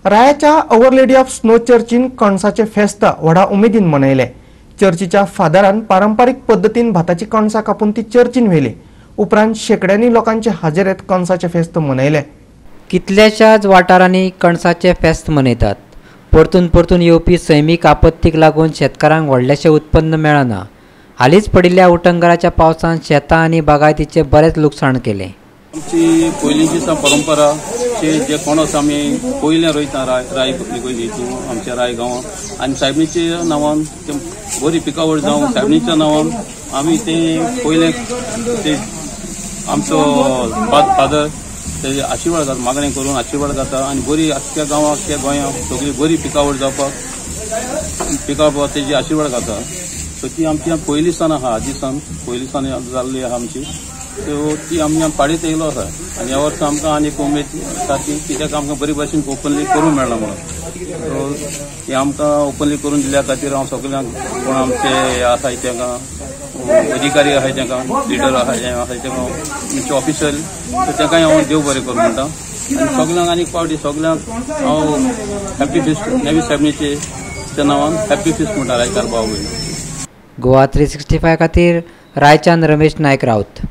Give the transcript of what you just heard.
रायाच्या our lady of snow चर्चीन कणसाचे फेस्त व्हडा उमेदीन मनयले. चर्चीच्या फादरान पारंपारीक पद्दतीन भाताची कणसां कापून ती चर्चीन व्हेली. उपरांत शेकड्यांनी लोकांचे हाजेरेत कणसाचे फेस्त मनयले. कितल्याशाच वाठारांनी कणसाचे फेस्त मनयतात. परतून परतून येवपी सैमीक आपत्तीक लागून शेतकारांक व्हडलेशें उत्पन्न मेळना. हालींच पडिल्ल्या उटंगराच्या पावसान शेतां आनी बागायतीचें बरेंच लुकसाण केलें. आमची पयलींची परंपरा जे कणस आमी पयलें रोयता राय आमच्या राय गांवांत आनी सायबणीच्या नांवान ते बरी पिकावळ जावं सायबणीच्या नांवान आमी ते पयलें ते आमचो फादर ते आशिर्वाद जाता, मागणें करून आशिर्वाद जाता आनी बरी आख्ख्या गांवांत आख्ख्या गोंयांत सगळी बरी पिकावळ जावपाक पिकावळ तेजी आशिर्वाद जाता. सो ती आमची पयलीं सान आहा, आजी सान पयलीं सान जाल्ली आहा आमची. सो ती आमी पाडीत येयलो आसा आनी ह्या वर्सा आमकां आनी एक उमेद आसा की कित्याक आमकां बरी भाशेन ओपनली करूंक मेळ्ळां म्हणून. सो हें आमकां ओपनली करून दिल्या खातीर हांव सगल्यांक कोण आमचे आसा तांकां अधिकारी आसाय तांकां लिडर आसाय आसाय तांकां म्हणजे ऑफिसर तांकांय हांव देव बरें करूं म्हणटा. आनी सगल्यांक आनी एक फावटी सगल्यांक हांव हॅप्पी फिस्ट नवी सायबणीच्या नांवान हॅप्पी फिस्ट म्हणटा रायकार भाव. गोवा 365 खातीर रायच्यान रमेश नायक राऊत.